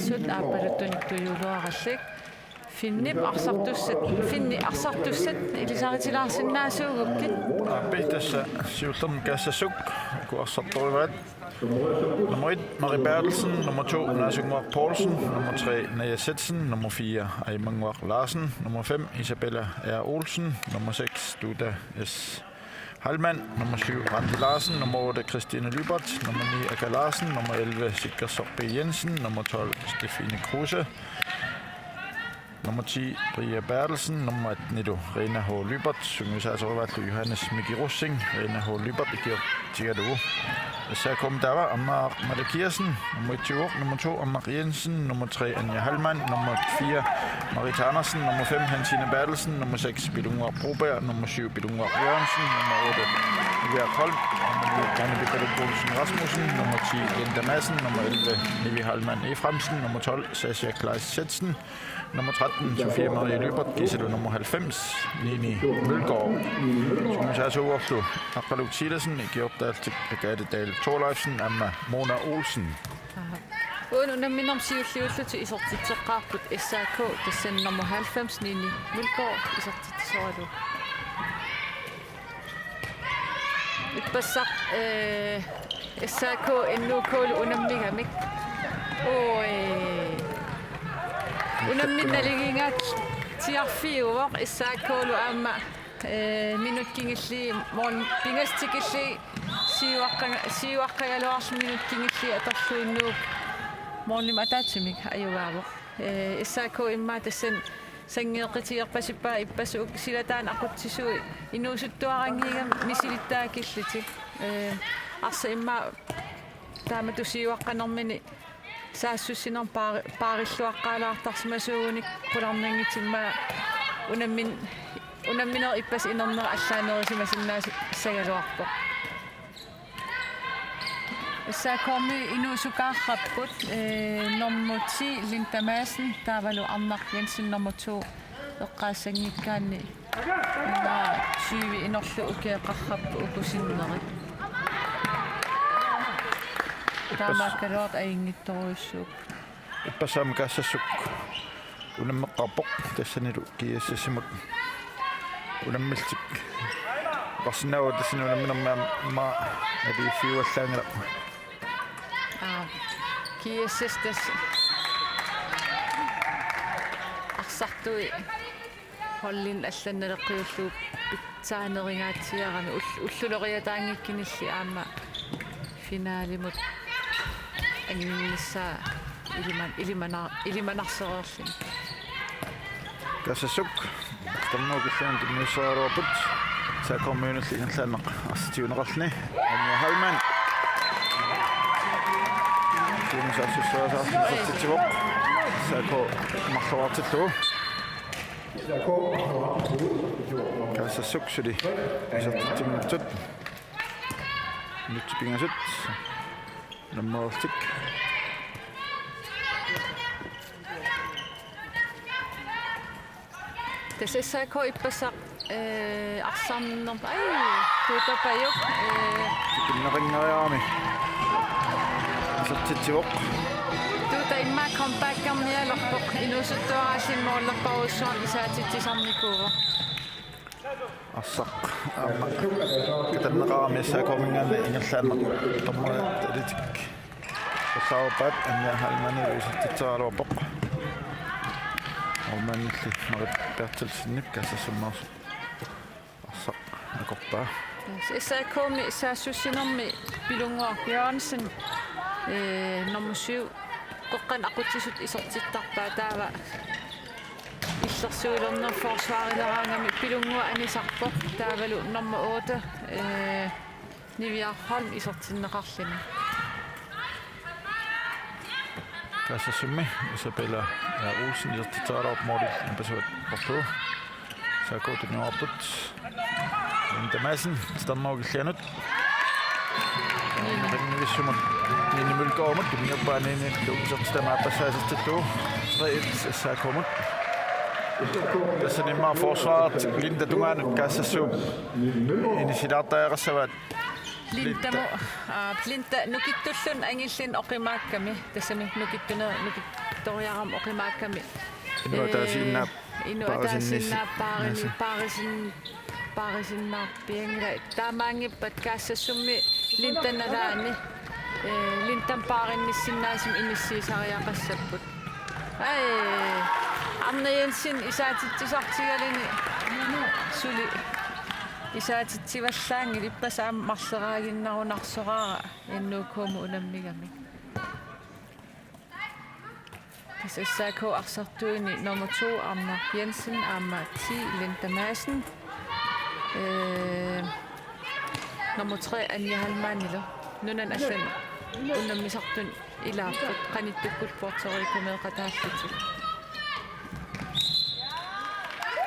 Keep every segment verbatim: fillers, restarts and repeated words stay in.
Sut aappaluttunik tujuuluarallik. Finnip arsartussat, Finni arsartussat ilisaritilaarsinnaasuugukkit. Aappi tassa siullermik Kaassassuk, uku arsartorivaat. Nummer et, Marie Berthelsen. Nummer to, Naasunnguaq Poulsen. Nummer tre, Naja Zetsen. Nummer fire, Ajmannguaq Larsen. Nummer fem, Isabella R. Olsen. Nummer seks, Duda S. Heilmann. Nummer syv, Randi Larsen. Nummer otte, Christine Lyberth. Nummer ni, Aka Larsen. Nummer elleve, Sikkersorp B. Jensen. Nummer tolv, Stefine Kruse. Nummer ti, Bria Berthelsen. Nummer atten, Rena H. Lyberth. Sungiusaasorivaallu Johannes Miki Rosing. Rena H. Lyberth ikiortigalugu. S A K-mi taava Amaaq Malakiassen. Nummer et, Tiuoq. Nummer to, Amaaq Jensen. Nummer tre, Anja Heilmann. Nummer fire, Marita Andersen. Nummer fem, Hansine Berthelsen. Nummer seks, Pilunnguaq Broberg. Nummer syv, Pilunnguaq Jørgensen. Nummer otte, Ivia Holm. Nummer ni, Anne Peter Olsen Rasmussen. Nummer ti, Linda Madsen. Nummer elleve, Nivi Heilmann Efraimsen. Nummer tolv, Sasha Kleist Schätzen. Nummer tretten, Sofia Marie Lyberth, Gisela. Nummer halvfems, Nini Mølgaard. Sungiusaasuuvorlu Aqqaluk Silassen, ikiortaallutik Agathe Dahl Thorleifsen aamma Mona Olsen. Aha. Uunga unamminermi siulliullutik isertitseqqaarput S A K, tassani nummer halvfems, Nini Mølgaard, isertitsisoralugu. Ippassaq, eh, S A K N U K-lu unammigamik. Oi. Unammineq naligiinngaat tiarfiuvoq S A K-lu aamma, eh, minut kingulliit mål-, pingasut tikillugu siuaqqaga-, siuaqqagaluarlugu minut kingulliit atorluinnarlugu målimik ataatsimik ajugaavoq. Eh, S A K immaqa tassani sanngeeqqutigerpasippaa ippassaq uku silataanni aqutsisui inuusuttuaranngigamik misilittagakku illutik. Eh, arsaq immaqa taamatut siuaqqanermini saassussinermik paari-, paarilluaqqaalaartarsimasuugunik qularnanngitsumik unammin-, unamminerup ippassaq inernera allaanerisimasinnaasagaluarpoq. S A K-mi inuusukaarparput, eh, nummer ti, Linda Madsen, taavalu Arnaq Jensen, nummer to, eqqaassanngikkaanni. Una tyve inorlu ukioqarparput uku sinneri. Taamaakkaluartoq ajunngitsorujussuuvoq. Ippassaq aamma Kaassassuk unammeqqaarpoq, tassanilu G S S-imut unammillutik. Oqarsinnaavoq tassani unamminermi aamma naligiiffigivallaanngilaq. Aa, G S S tassa arsartui holdinik allanut naleqqiullugu pitsaanerungaatsiarami ull-, ulluloriataanngikkunillu aamma finalimut anginnissaa iliman-, ilimana-, ilimanarsereerluni. Kaassassuk, Tarnukillian tunniussagaluarput, S A K-miunullu ingerlaannaq arsaq tiguneqarluni, Anja Heilmann. Tunniussaassussaasaarluni isertitsivoq, S A K marloraartillugu. Kaassassuk suli isertitsinngitsut. Minutsit pingasut. Unammereerlutik. Tassa S A K ippassaq, eh, arsarnerpa-, ai, Tuutapajuk, eh, tikinneqanngeriarami isertitsivoq. Tuuta immaqa comebackernialerpoq, inuusuttuaraalluni målerparujussuarnik isaatitsisarnikuuvoq. Arsaq aamma katanneqarami S A K-minngaanniit ingerlaannaq dommeriat ilitik. Ullaarpaat Anja Heilmannilu isertitseraluarpoq. Målmandilli Marit Berthelsenip Kaassassummeersoq arsaq akorpaa. S A K-mi saassussinermi Pilunnguaq Jørgensen, eh, nummer syv, qeqqanut aqutsisutut isertittarpaa, taava illersuilerneq forsvarileraangami Pilunnguaq anisarpoq, taavalu nummer otte, eh, Niviaq Holm isertinneqarluni. Kaassassummi Isabella R. Olsen isertitseraluarpoq, målip napasuat orlu. S A K tuniorput. Linda Madsen, Tarnukillianut. Ringnivissumut Nini Mølgaardimut, tunniuppaa Ninillu isertitami aappassaa isertillugu. Tre et S A K-mut. Tassani immaqa forsvaret Linda tungaanut Kaassassuup inisilaartariaqassavaat. Lindamo, aa, Linda nukittulluni angilluni oqimaakkami, tassami nukittune-, nukit-, Toriarama oqimaakkami. Inuk ataasiinnaq. Ee, inuk paarisinnis-, ataasiinnaq paarini-, naasi. Paarisin-, paarisinnaarpianngilaq. Taamaanngippat Kaassassummi Linda nalaani. Ee, Lindamik paarinnissinnaasumik inissiisariaqassapput. Ai, Arne Jensen isaatitsisartigaluni suli isaatitsivallaanngilaq, ippassaq aamma marloraaginnarunarsoraara N K-mut unammigami. Tassa S A K arsartuini nummer to, Arnaq Jensen, aamma ti, Linda Madsen. Øh, nummer tre, Anja Hallmann, ilo. Nunani allani unammisartuni ilaapput, qanittukkut Puerto Rico meeqqataallutik.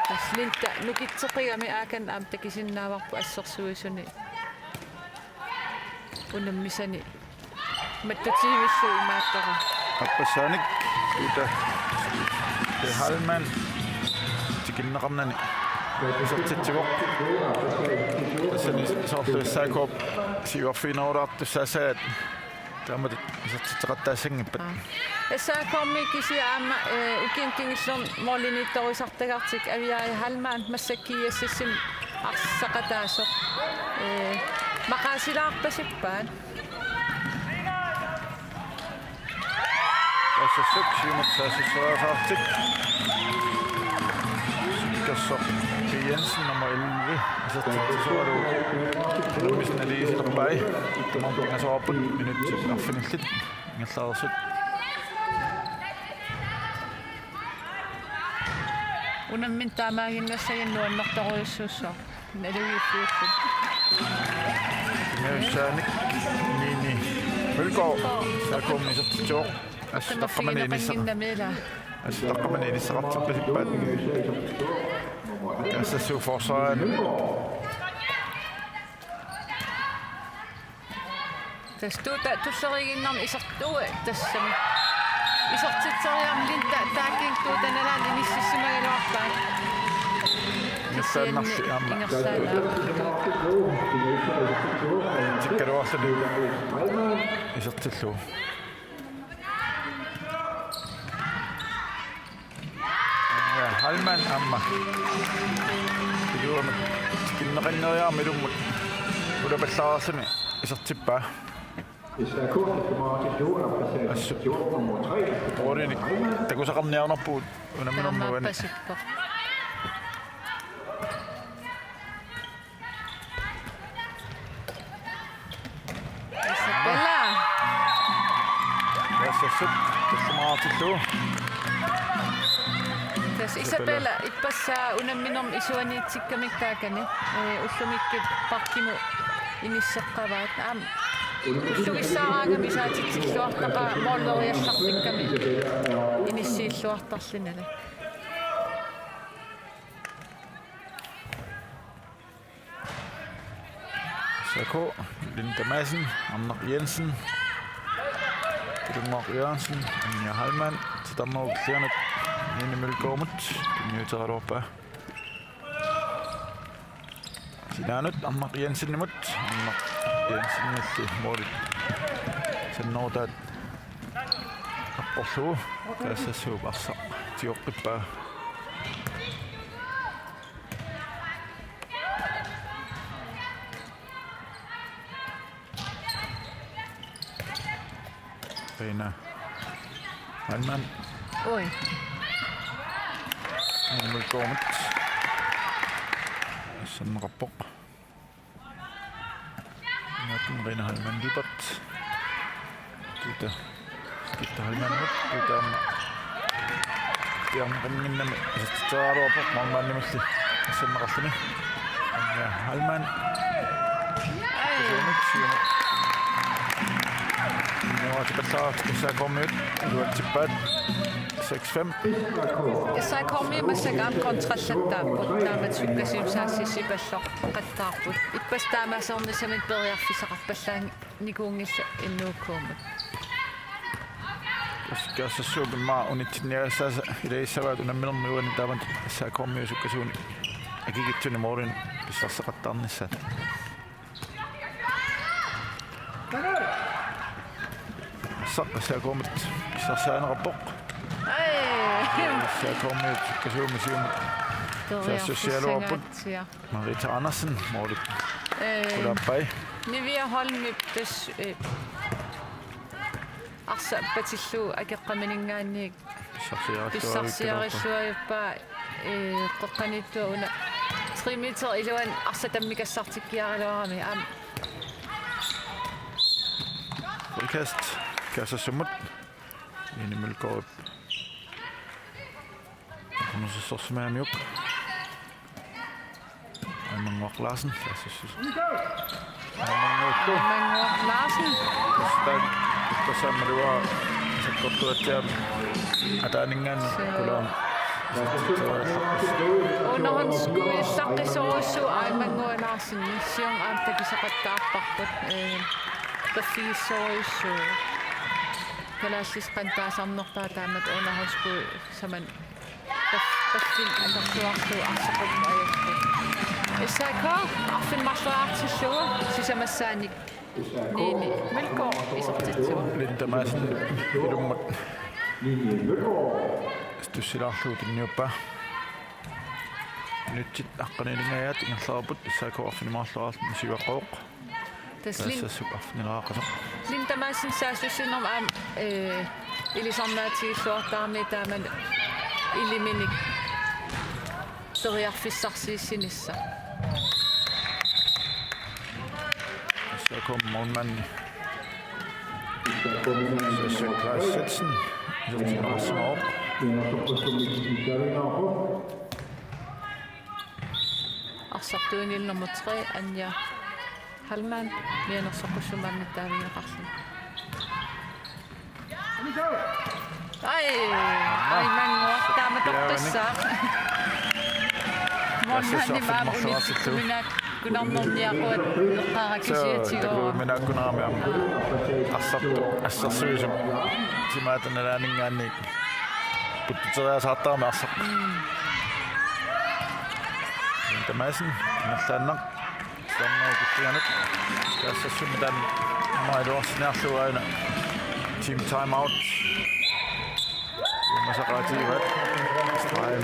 Tassa Linda nukitseqigami aakani aamma takusinnaavarput assersuisuni unammisani mattutiivillugu imaattoq. Aappassaannik Tuta Hallmann tikinneqarnani isertitsivoq. Tassani soorlu S A K-p siuarfiginerulaartussaassagaat taamatut isertitseqattaassanngippat. Aa. S A K-mi kisianni aamma, eh, ukiuni kingullerni målimiittorisartagarput Aviaja Hallmann, massakkut G S S-imi arsaqataasoq. Eh, maqaasilaarpasippaat. Assassuk siumut saassusseriasaarlutik. Sukkasoq P. Jensen, nummer elleve. Isertitsisoralugu. Unammisani naligiilerpai. Tamarmik pingasoorput minutsit arfinillit ingerlareersut. Unammineq taamaaginnassaginnaq nuannertorujussuussooq. Nalugiffiupput. Ingasanik Nini Mølgaard. S A K-mi isertitsivoq. Assut taqqamani inis-, qimaqqinginnamiila. Assut taqqamani inissaqartippasippaat. Assassuu forsvaret. Tassa Tuta tulleriiginnarmi isertui tassami. Isertitseriarmat Linda Taaking Tuta nalaani inississimagaluarpaat. Ingerlaannarli aamma. Ingerlaannarli. Tikkaluarluni isertillugu. Ja, Hallmann aamma. Iluamik tikinneqanngeriarmat ilummut ulapallaarluni isertippaa. Assut. Målinik takusaqarniarnarpugut unamminermi uani. Taamaappassippoq. Isabella. Assassuk tassamaartillugu. Tassa Isabella ippassaq unamminermi isuaniitsikkamik taakani. Eh, ullumikkut parkimut inisseqqavaat. Aamma ullugissaaraangami isaatitsilluartaqaaq måleriallartikkami inissiilluartarlunili. S A K, Linda Madsen, Arnaq Jensen, Ilungaaq Jørgensen, Anja Hallmann, titarnerup killilianut Nini Mølgaardimut, tunniuteraluarpaa. Sinaanut Arnaq Jensenimut, Arnaq Jensenilli målit sannerutaat apporlugu, Kaassassuu arsaq tigoqqippaa. Karina Hallmann. Oi. Nummer to. Assanneqarpoq. Naatun Rina Hallmann Gilbert. Tuta. Tuta Hallmannimut. Tuta aamma. Tiarneqannginnami isertitseriaraluarpoq målmandimilli. Assanneqarluni. Anja Hallmann. Ai. Siumut, siumut. Nuaatipallaartut S A K-miut iluatsippaat. Seks fem. S A K-mi massakkut aamma kontrallattaapput. Taamatut sukkasuumik saassussipalloqattaarput. Ippassaq taamaasiornissamik periarfissaqarpallaannikuunngillat N K-mut. Kaassassuu immaqa unitsinniagassaasa ilagissavaat unamminermi uani taamatut S A K-miut sukkasuumik akikitsunik målinik pissarseqattaarnissaat. Arsaq S A K-mut pissarsaaneqarpoq. S A K-miut sukkasuumik siumut saassussigaluarput. Marita Andersen, måli. Ee, qulaappai. Niviaq Holmip tassa, ee, arsaq patillugu akeqqamininngaanniit pissarsiarilluajuppaa, ee, qeqqaniittua una tre meter iluani arsaq tammikassartikkiaraluarami. Aamma. Frikast Kaassassumut. Line Mølgaard. Qunusissorsimagamiuk. Aimannguaq Larsen, saassussisoq. Aimannguaq. Aimannguaq Larsen. Tassa, tassa maluaa sakkortuatsiaamik ataaninngaanniit. Suu. Qulaamik. Underhåndsskudissaqqissorujussuuvoq Aimannguaq Larsen. Siorna aamma takusaqattaarparput. Ee, qaffigissorujussuuvoq. Kalaallisut qanoq taasarnerpaat taamatut underhåndsskud samani. Taf-, taffin atorluarlugu arsaqarpoq ajorpoq. S A K arfineq-marloriartillugu sisamassaanik Line Mølgaard isertitsivoq. Linda Madsen ilummut. Tussilaarlugu tunniuppaa. Minutsit aqqanilingajaat ingerlareerput, S A K arfineq-marloriarluni siuaqqavoq. Tassa Lin-, Kaassassap arfinileraaqasoq. Linda Madsen saassussinermi aamma, ee, ilisarnaatigilluartarami taamani iliminik periarfissarsiissinissaq. S A K-mi målmand. Sasha Klaus Jensen. Isertinneqarsimavoq. Arsartuunillu nummer tre, Anja Hallmann, mianersoqqussummik aamma mittaavigeqarluni. Ai, Aimannguaq taama toqqissaaq. Målmandip aamma unitsittuminaakkunarnerniaquat eqqaarakisiatigoora. Suu, takuminaakkunarami aamma. Arsartoq, assersuisut. Timaata nalaaninngaanniit. Puttuteriasaartarami arsaq. Mm. Linda Madsen, ingerlaannaq. Taanna ukuttiganut. Kaassassummi taanna aamma iluarsiniarlugu aana. Team timeout. Umasaqaatiivat. Streg.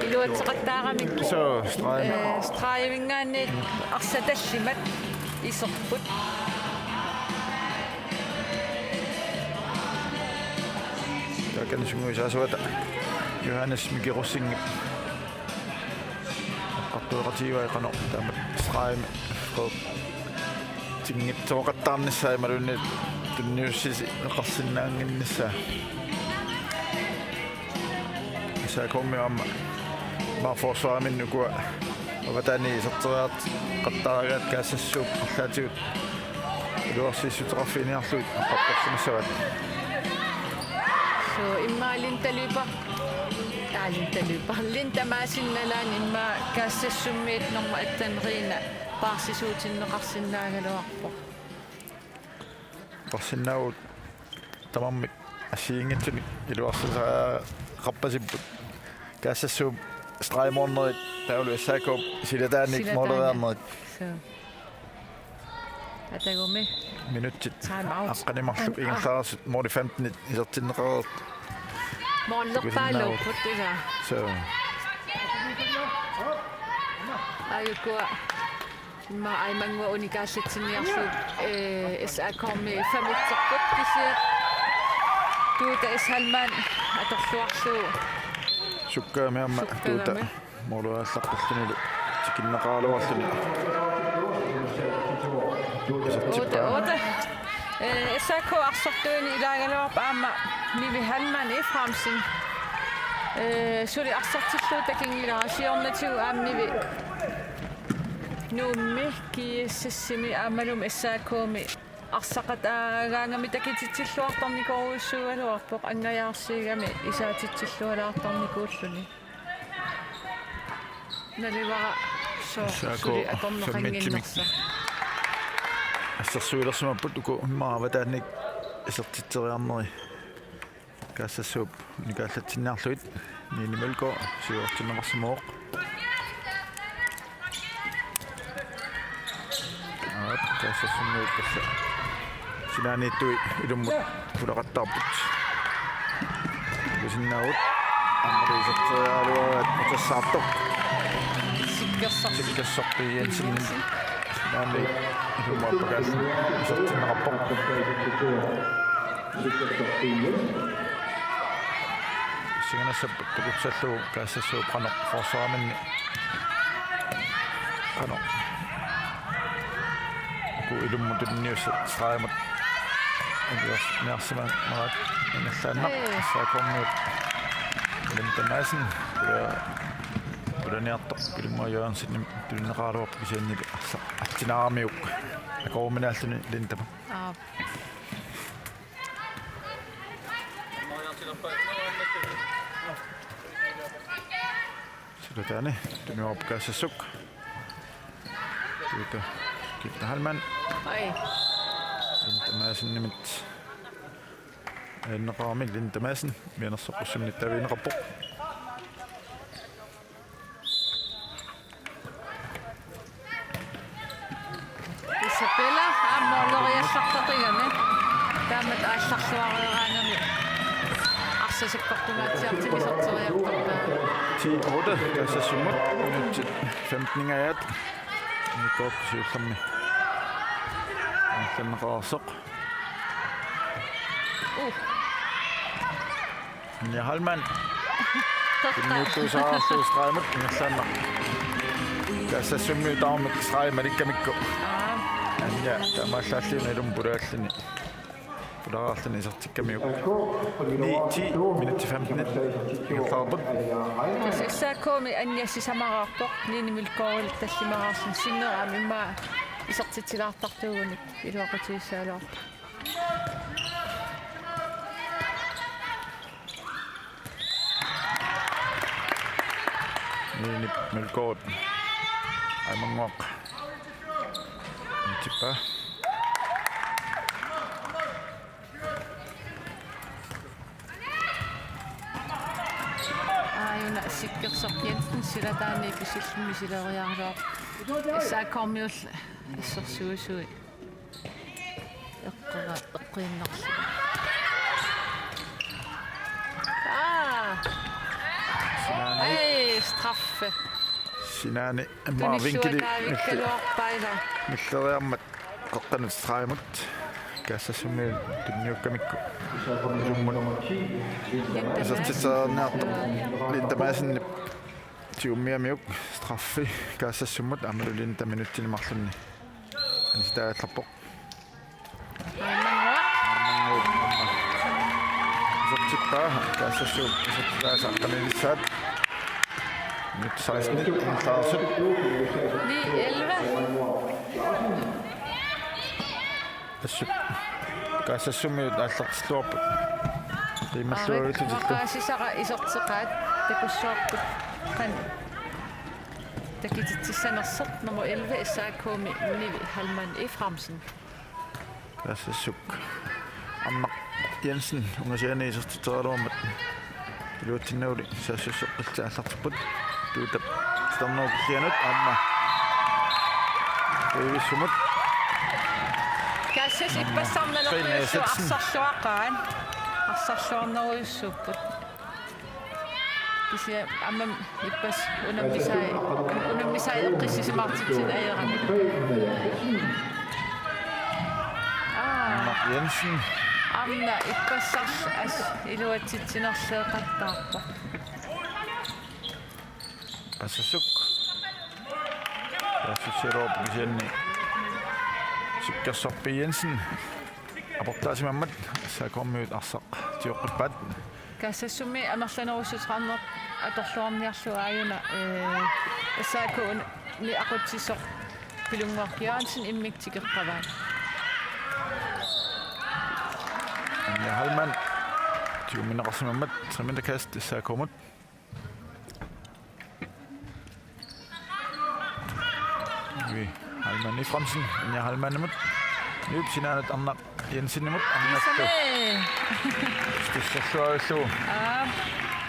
Iluatseqattaaramik. Suu, streg. Ee, stregiminngaanniit arsaq tallimat iserput. Taakani sungiusaasuata Johannes Miki Rosingip eqqartueqatigivaat qanoq taamatut stregimik tinngitsoqattaarnissaa imaluunniit tunniussisi eqqarsinnaannginnissaa. S A K-mi aamma maani forsvarimi ukua avataani iserteriartoqattaaraat Kaassassut arlaatigut iluarsiissuteqarfiginiarlugit eqqartorsimissavaat. Suu, immaqa Linda Lyberth, aa, Linda Lyberth, Linda Madsen nalaani immaqa Kaassassummit nummer atten Rina paarsisuutinneqarsinnaagaluarpoq. Eqqarsinnaavugut tamarmik assigiinngitsunik iluarsisaqarpasipput. Kaassassuup stregimik målnerit taavalu S A K-p silataannik måleriarnerit. Suu. Atagumi. Minutsit aqqaneq marluk ingerlareersut måli femtenit isertinneqareersut. Målerpaaluupput ilaa. Suu. Ajukua. Immaqa Aimannguaq unikaallatsiniarlugu, ee, S A K-mi femiterput kisianni Tuuta S. Hallmann atorluarlugu. Sukkaami aamma Tuuta måleriallaqqillunilu tikinneqaraluarluni. Otte, otte. Ee, S A K arsartuuni ilaagaluarpoq aamma Nivi Hallmann Efraimsen. Ee, suli arsartillugu takunngilara siornatigut aamma Nivi Nuummi, G S S-imi aammalumi S A K-mi arsaqataagaangami takutitsilluartarnikorujussuugaluarpoq, anngajaarsiigami isaatitsillualaartarnikuulluni. Nalivara sooq S A K suli atorneqannginnersoq. Femmitsimik. Assersuilersimapput uku immaqa avataannik isertitseriarneri. Kaassassuup unikaallatsinniarlugit Niini Mølgaard siuartinneqarsimavoq. Aap, Kaassassunnguit tassa sinaaniittui ilummut pulaqattaarput. Kusinnaagut. Aamma iserteriaraluaraat utersaartoq. Sikkersorp. Sikkersorp Jensen. Jensen. Naamik ilumoorpakaallutik isertinneqarpoq. Sikkersorp Jensen. Singanasap tukutsallu Kaassassooq qanoq forsvarerminni. Qanoq. Uku ilummut tunniussat stregimut. Iliorniarsimanerat ingerlaannaq. Hey. S A K-miut. Linda Madsen. Pula-, pulaniartoq Pilunnguaq Jørgensenimit tunineqaraluarpoq kisiannili arsa-, arsinnaaramiuk. Akoruminaalluni Lindamut. Aap. Silataani, tuniuarpoq Kaassassooq. Tuuta, Gitte Heilmann. Ai. Linda Madsenimit. Ajoqerami Linda Madsen, mianersoqqussummik nittaavigineqarpoq. Isabella, aamma måleriallartaqigami. Taamatut aallarluareeraangami. Arsaq sakkortungaatsiartigisorteriartortaa. Ti otte, Kaassassumut, minutsit femten-ingajaat. Minutsit siullermi. Ingerlanneqareersoq. Uh. Anja Heilmann. Tunniuttuusaarlugu stregimut ingerlaannaq. Kaassassummiut tamarmik stregi malikkamikku. Aa. Anja taamaallaat una ilummut pulaalluni. Pulaarluni isertikkamiuk. Ni ti minutsit femten ingerlareerput. Tassa S A K-mi Anja sisamaraartoq, Line Mølgaardip tallimaraarluni sinnera aamma immaqa isertitsilaartartuugunik iluaqutigissagaluarpoq. Line Mølgaard. Aamma Mølgaard. Tipa. Aajuna Sikkersorp Jensen silataani pisilluni sileriaraluarpoq. S A K-miut assersuisui. Eqqera-, eqqiinnarlugu. Aa! Sinaani. Ai, straffe. Sinaani immaqa vinkeli Tunissua David milli-, Kaluarpaila. Milleriarmat qeqqanut stregimut. Kaassassummiut tunniukkamikku. Ilummut. Isertitseriarniartoq. Linda Madsenip tigummiamiuk straffi Kaassassumut aammalu Linda minutsini marlunni. Anitaagallarpoq. Aamma. Aamma. Isertippaa, Kaassassooq isertitaasa aqqanilissaat. Minut seksten, ingerlareersut. Ni elleve. Assut. Kaassassummiut aallartilluarput. Qiimmalluarillutillu. Maqaasisara iserteqaat takussuarput. Qanoq takutitsissanersoq nummer elleve S A K-mi Nivi Heilmann Efraimsen. Kaassassooq Arnaq Jensen ungasiani isertitseriaraluarmat iluatsinnagulu saassussip qillertaa aallartipput. Tuutap titarnerup kisianut aamma. Tuivissumut. Kaassasoq ippassaq naleqqiussuuvoq arsarluaqaat. Arsarluarnerujussuupput. Kisianni aamma ippassaq unammisai, unammisai eqqissisimaartitsineq ajorami. Aa. Arnaq Jensen. Aamma ippassaq as iluatsitsinerleeqattaarpoq. Kaassassooq. Kaassassiorpoq kisianni Sikkersorp Jensen. Aportaasimammat S A K-miut arsaq tioqqippaat. Kaassassummi amerlanerussuteqarneq atorluarniarlugu aajuna, ee, S A K-mi aqutsisoq Pilunnguaq Jørgensen immikkut tikeqqavaat. Anja Heilmann. Tigummineqarsimammat treminderkast S A K-mut. Nivi Heilmann Efraimsen, Anja Heilmannimut. Niup sinaanut Arnaq Jensenimut, Arnaq. Isame. Stusserluarillugu. Aap.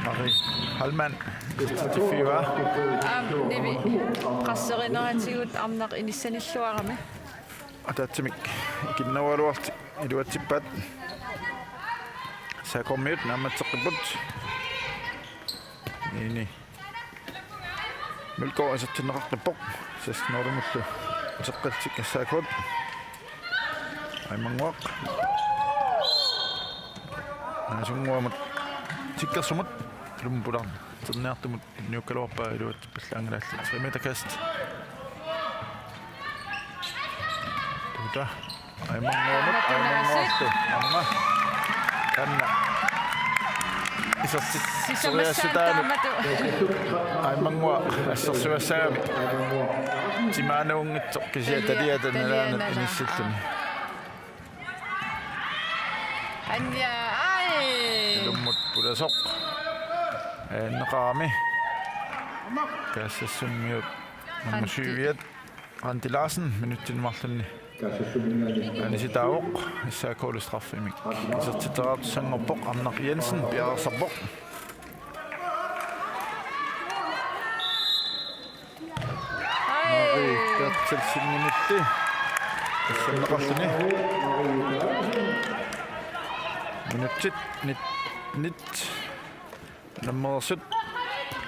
Marie Heilmann. Stusserluarillugu. Aap, Nivi. Qasserineratigut Arnaq inissanilluarami. Ataatsimik ikinnerugaluarlutik iluatsippaat. S A K-miut naammatseqqipput. Nini Mølgaard isertinneqaqqippoq. Seksten-nulimullu uteqqillutik S A K-t. Aimannguaq. Naasunnguamut Tikkersumut. Lumpulaarn. Terniartumut niukkaluarpaa iluatsippallaanngilaallu. Tre meter kast. Tuta. Aimannguamut, Aimannguarlu. Aamma. Kanna. Isertit-, sisamassaanut soriassataanut. Taamatut. Aimannguaq assersugassagami. Timaanuunngitsoq kisianni taliata nalaanut inissilluni. Anja, ai. Ilummut pulasoq. Eenneqarami. Kaassassummiut. Nummer syviat. Randi Larsen, minutsini marlunni anisitaavoq, S A K-lu straffemik isertitseriartussanngorpoq, Arnaq Jensen piareersarpoq. Marie Berthelsenimulli. Isserneqarluni. Minutsit, nit-, nit. Nammersut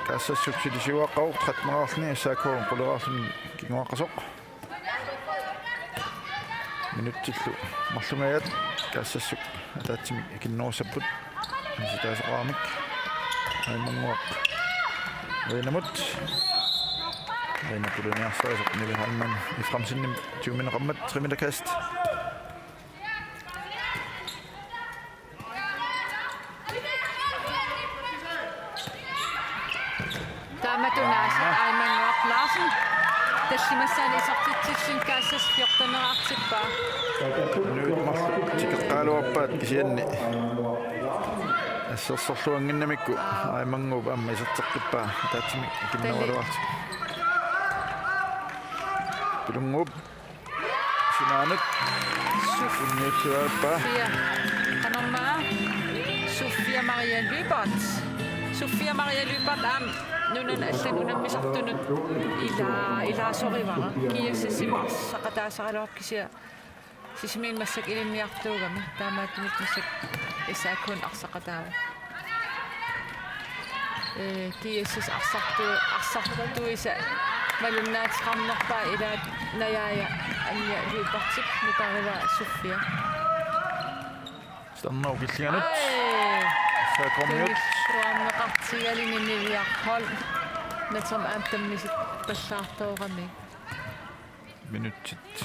Kaassassut silisiuaqqavoq, tretten-eqarluni S A K quleraarluni kinguaqqasoq. Minutsillu marlunngajat Kaassassut ataatsimik ikinnerussapput. Anisitaasaqaramik. Aimannguaq. Reinamut. Reina pulaniarsarisoq Nivi Heilmann Efraimsenimut tiumineqarmat, tre meter kast. Taamatut aasiit Aimannguaq Larsen. Tallimassaani isertitsissunik Kaassassat fjorten-eqartippaa. Nuut marluk tikeqqaaraluarpaat kisianni. Assersorluannginnamikku Aimannguup aamma iserteqqippaa ataatsimik ikinnerugaluarlutik. Pilunnguup Sinaanut. Suf-, unniuttuaappa. Sofia. Qanormaa. Sofia Maria Lyberth. Sofia Maria Lyberth aamma nunanut allanut unammisartunut ila-, ilaasorivara. G S S-imi arsaqataasaraluarpoq kisianni Sisimiuni massakkut ilinniartuugami. Taamaattumik massakkut S A K-mi arsaqataavoq. Ee, G S S arsartu-, arsartuisa malunnaateqarnerpaat ilaat Najaaja Anja Lyberthip nutarivaa Sofia. Sannaq killinganut. Ai. S A K-miut. Tuarneqartigalini Niviaq Holm. Natermi aamma tammisippallaartoorami. Minutsit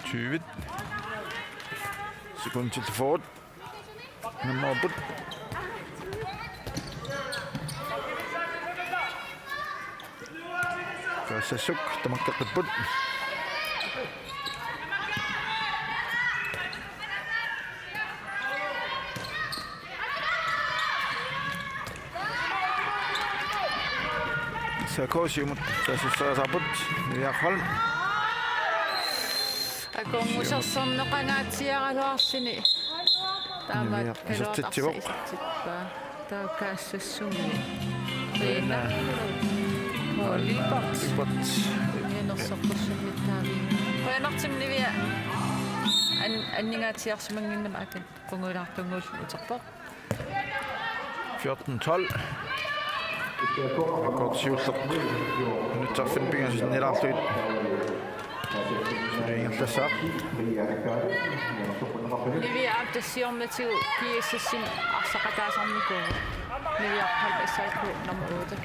tyve. Sekundit fyrre. Nummerput. Kaassassuk tamakkeqqipput. S A K siumut saassusseriasaarput, Niviaq Holm. Akornusersorneqangaatsiaraluarluni. Taamaat Niviaq isertitsivoq. Isertippaa. Taava Kaassassumi. Riina. Riina. Paul Lyberth. Lyberth. Inersoqqussummik taavi. Qujanartumik Niviaq. An-, anningaatsiarsimannginnami akin. Qungujulaartunnguulluni uterpoq. Fjorten tolv. Rekord siulleq. Nutserfin pingasunnilaarlugit. Suli ingerlassaaq. Niviaq aamma tassa siornatigut G S S-imi arsaqataasarnikuuvoq. Niviaq aamma S A K nummer otte.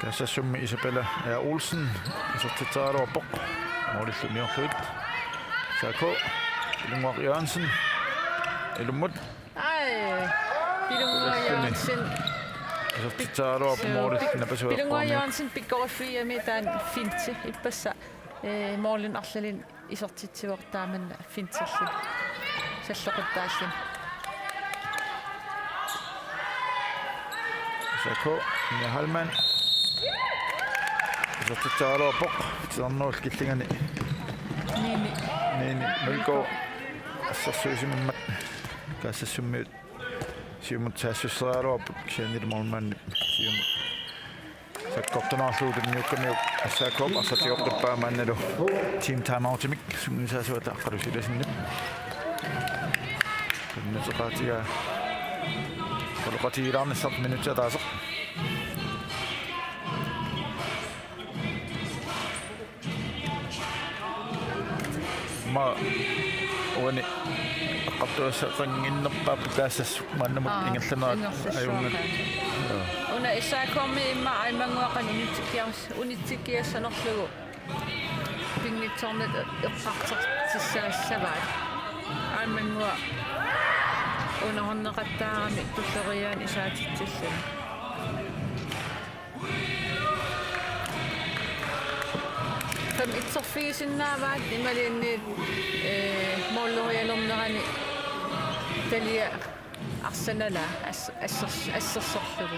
Kassassummi Isabella R. Olsen isertitseriaraluarpoq. Målillu niorlugit. S A K. Pilunnguaq Jørgensen. Ilummut. Ai. Pilunnguaq Jørgensen. Isertitseriaraluarpoq målillu napasueqqaarniuk. Pilunnguaq Jørgensen pikkoriffiami taanna finti ippassaq, ee, målin arlalin isertitsivoq taamanna fintilli salloqittaalluni. S A K, Mia Heilmann. Isertitseriaraluarpoq, titarnerup killingani. Nini. Nini Mølgaard. Assersuisimammat. Kassassummiut siumut saassusseriaraluarput, kisianni målmandip siumut sakkortunaarlugu tunniukkamiuk S A K-p arsaq tigoqqippaa maannalu team timeoutimik sungiusaasuata Aqqalu Silasinip. Minutsit qaatigaa. Oqaloqatigilaarnissarput minutsit ataaseq. Aamma uani eqqartugassaqannginnerpaapput Kaassassuk maannamut Aa, ingerlanerat ingerlassuaq. Ajunngilaq. Joo. Una S A K-mi immaqa Aimannguaq qanoq unitsikkias-, unitsikkiassanerlugu pinngitsoornata eqqartortissaassavaat. Aimannguaq underhåndeqattaarami tulleriiaani isaatitsilluni. Fem itserfigisinnaavaat imaluunniit, eh, målerialernerani talia arsanalaaq as-, assers-, assersorlugu.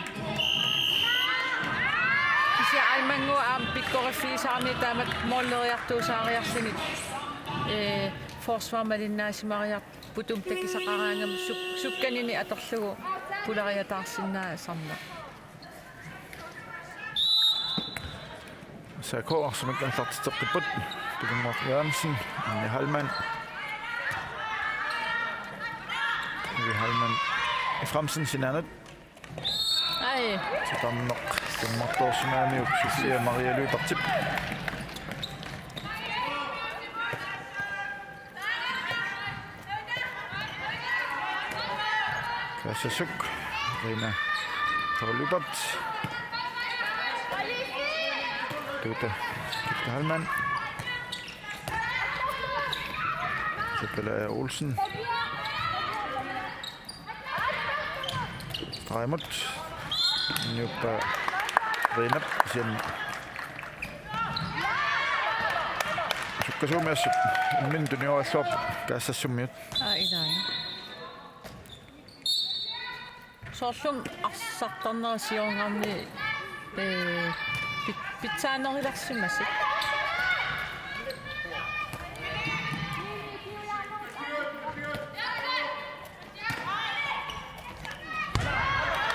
Kisianni Aimannguaq aamma pikkoriffigisarami taamatut måleriartuusaariarluni, eh, forsvar malinnaasimariarput, putum takisaqaraangami suk-, sukkanini atorlugu pulariataarsinnaasarmat. S A K arsamik aallartitseqqipput. Pilunnguaq Jørgensen, Anja Heilmann. Anja Heilmann Efraimsen sinaanut. Ai. Titarneq tummartoorsimagamiuk Sofia Maria Lybertip. Kaassassuk, Rina Paulibert. Tuuta, Tuuta Halman. Isabella Olsen. Raimut. Niuppa Rinap, sian. Sukkasuumik assut. Imminut tunioralluarput Kaassassummiut. Aa, ilaana. Soorlumi arsartarnera siorngarni, ee, pit-, pitsaanerulersimasut.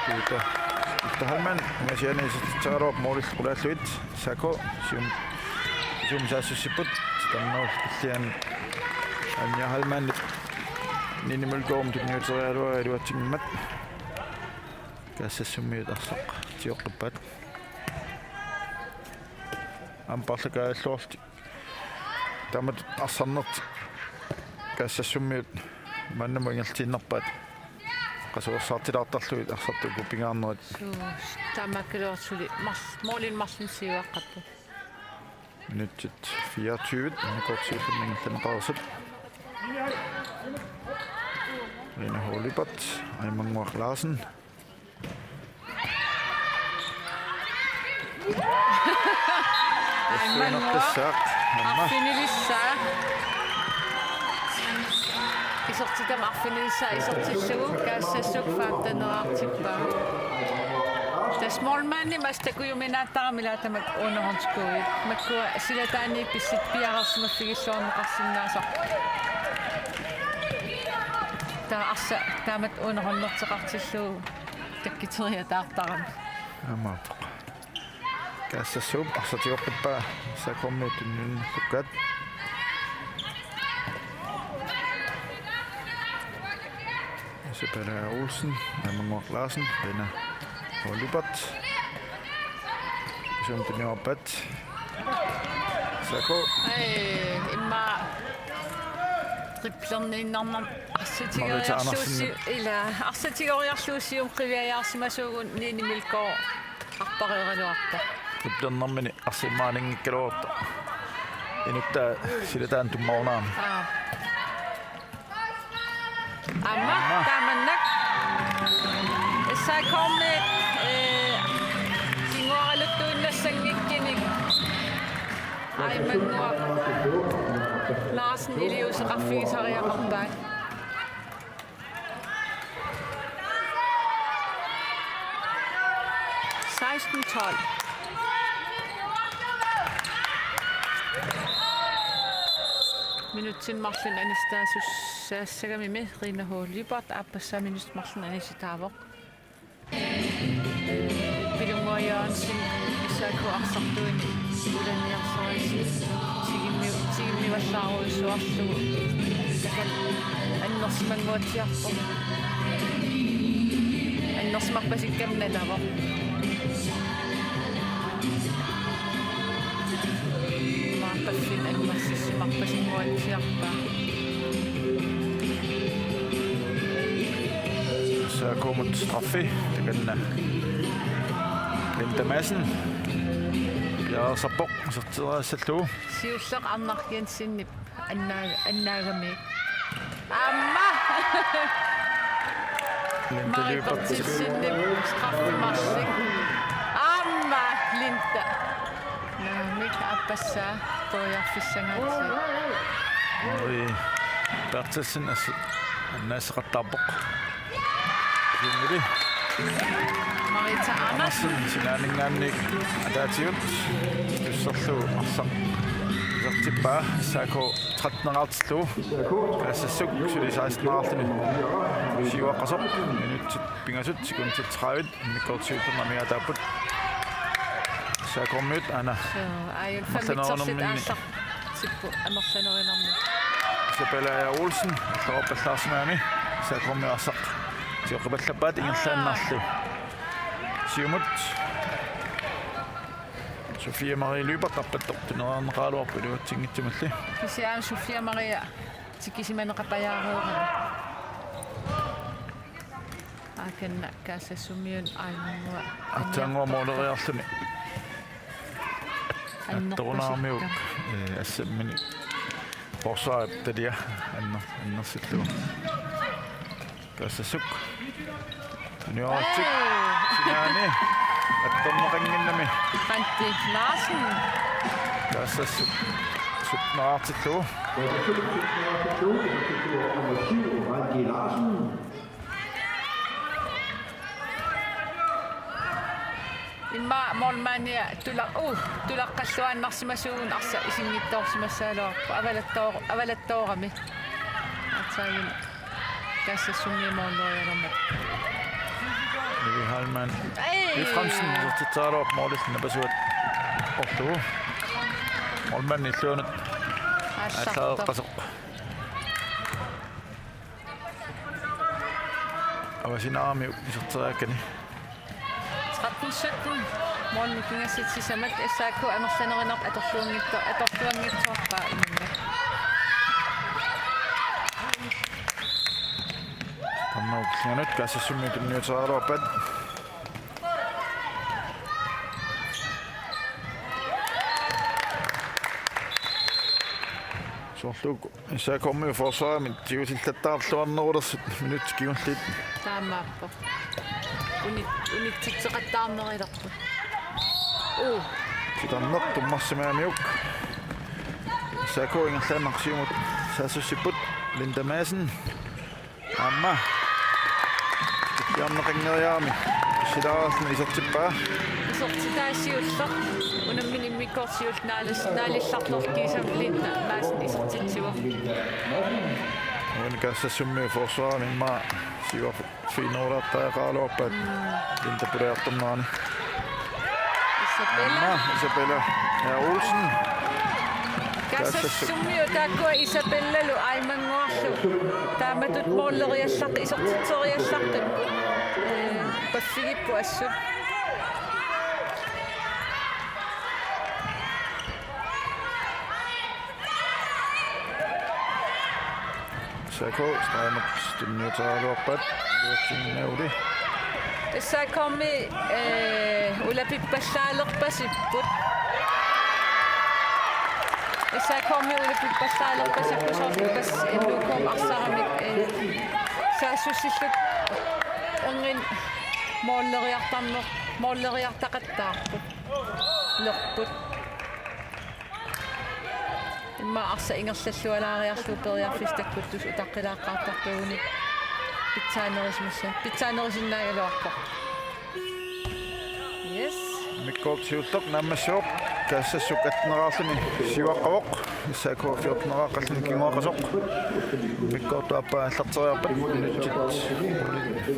Tuuta. Tuuta Halman, angasiani isertitseraluarpoq målillu qulaallugit. S A K, sium, sium saassussipput, titarnerup illiani Anja Halman, Nini Mølgaard tunniuteriaraluarpoq iluatsinngimmat. Kaassassummiut arsaq tioqqippaat. Aamma paarlakaajalluarlutik. Taamatut arsarnertik Kaassassummiut maannamut ingerlatiinnarpaat. Qasuersaartilaartarlugit arsartut uku pingaarnerit. Suu, taamaakkaluartoq suli mar-, målinik marlunnik siuaqqapput. Minutsit fireogtyve, imaluunniit kortsillutik ingerlanneqareersut. Rina Holibert, Aimannguaq Larsen. Aimannguaq. Tassaaq. Aamma. Arfinilissaa. Isertitami arfinilissaa isertillugu Kaassassuk femteneraartippaa. Tassa målmandimik assut takujuminaattarami ilaa tamakku underhåndskøi. Makkua silataanni pissit piareersimaffigilluarneqarsinnaasarput. Taava arsaq taamatut underhånderteqartillugu takkuteriataartarami. Aammaappoq. Kaassassooq arsaq tioqqippaa S A K-miut tunniunnerlukkaat. Isabella Olsen, Aimannguaq Larsen, Rina Holibert. Isum tunniuppaa. S A K. Ai, immaqa driblerniinnarnani arsaq tigoriarlugu si-, Marita Andersen. Ilaa, arsaq tigoriarlugu siumut qiviajaarsimasuugut Nini Mølgaard arpareeraluarpoq. Driblernermini arsaq immaqa aningikkaluartoq. Inuttaa silataanni tummarunaarami. Aa. Aamma, aamma. Taamannak. S A K-miut, ee, kinguaraluttuinnassanngikkuni. Aimannguaq Larsen iliuuseqarfigisariaqarpaat. Seksten tolv. Minutsini marlunni anisitaasussaassagamimi Rina Holibert aappassaa minutsini marlunni anisitaavoq. Pilunnguaq Jørgensen S A K arsartuini ulaniarsarisi tigimmi-, tigimmivallaarujussuarlugu. Annersimannguatsiarpoq. Annersimarpasikkami nalavoq. Maappaffin annersissimarpasinnguatsiarpaa. S A K-mut straffi, takanna Linda Madsen. Piareersarpoq, iserteriassallugu. Siulleq Arnar Jensenip annaa-, annaagami. Aamma! Linda Mari Lyberth. Berthelsenip straffi marluk. Aamma, Linda. Naamik aappassaa periarfissangaatsiarpoq. Mari Berthelsen as-, annaasseqattaarpoq. Siumili. Marita Andersen. Andersen sinaaninngaanniit ataatigut. Tusserlu arsaq isertippaa, S A K tretten-eraartillugu. Kaassassuk suli seksten-eraarluni siuaqqasoq. Minutsit pingasut, sekundit tredive. Immikkoortoq siullermik amigaataapput. S A K-kormiut aana. Suu, aajuna fem-, amerlanerunerminni. Aallartippoq amerlanerinermi. Isabella Olsen, allarpallarsimagami. S A K-kormiut arsaq tigooqqipallappaat ingerlaannarlugu. Siumut. Sofia Marie Lyberth arpattoq tuneriarneqaraluarpoq iluatsinngitsumilli. Kisianni Sofia Marie tikisimaneqapajaareerami. Aakanna Kaassassummiut aajunngua. Aatsaannguaq mooleriarluni. Annerpasikka. Attorunarmiuk, eh, assammini. Forsvarip talia anner-, annersillugu. Kaassassuk. Tunioratik. Ej. Sinaani. Attorneqannginnami. Randi Larsen. Kaassassuk. Sytten-eraartillugu. Randi Larsen. Immaqa målmandia tula-, uh, tulaqqalluaannarsimasuugut arsaq isinngitsoorsimassagaluarpoq. Avalattoor-, avalattoorami. Aatsaannguaq Kaassassummiut målerialermata. Vivi Heilmann. Ei! Efraimsen isertitseraluarpoq målillu napasuat orlugu. Målmandi illuanut. Aallartoq. Aallartoq. Avasinaaramiuk iserteriakkani. Tretten sytten. Målini pingasut sisamat S A K amerlanerinerput atorluanngitso-, atorluanngitsoorpaa imannak. Tamanna killingaatsiarnut Kaassassummiut tunniuteriaraluarpaat. Soorlu S A K-kormiut forsvarimi tigullillattaarluarnerulersut minutsit kingulliit. Taamaappoq. Uni-, unitsitseqattaarnerulerput. Uu. Titarneq tummarsimagamiuk. S A K ingerlaannaq siumut saassussipput. Linda Madsen. Aamma. Tikiarneqanngeriarami. Silaarluni isertippaa. Isertitaa siulleq. Unammineq immikkoortoq siulleq naalis-, naalillartorlu kiisami Linda Madsen isertitsivoq. Uani Kaassassummiut forsvarimi immaqa siuarfiginerulaartariaqaraluarpaat. Mm. Linda pulajartornerani. Isabella. Aamma Isabella. Ja, Olsen. Kaassassummiut taakkua Isabellalu Aimannguarlu. Taamatut måleriallartut, isertitseriallartut. Eh, paffigipput assut. S A K stregimut tunniuteriaraluarpaat. Iluatsinngillat. S A K-kormiut, eh, ulapippallaalerpasipput. S A K-kormiut ulapippallaalerpasipput soorlu tassa N K-p arsaramik, eh, saassussillutik erniinnaq måleriartarneq, måleriartaqattaarput. Lerput. Immaqa arsaq ingerlallualaariarlugu periarfissat takkuttussat utaqqilaaqqaartarpagut, pitsaanerisimassaaq, pitsaanerisinnaajugaluarpoq. Yes. Immikkoortoq siulleq naammassivoq, Kaassassuk atten-eraarluni siuaqqavoq, S A K fjorten-eraarluni kinguaqqasoq. Immikkoortoq aappaa aallarteriarpat, minutsit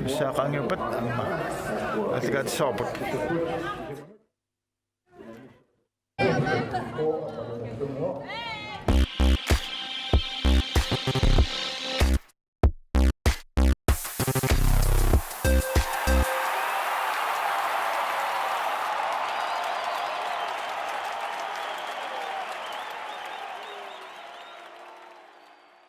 missaat qaangiuppat aallakaatissavarput.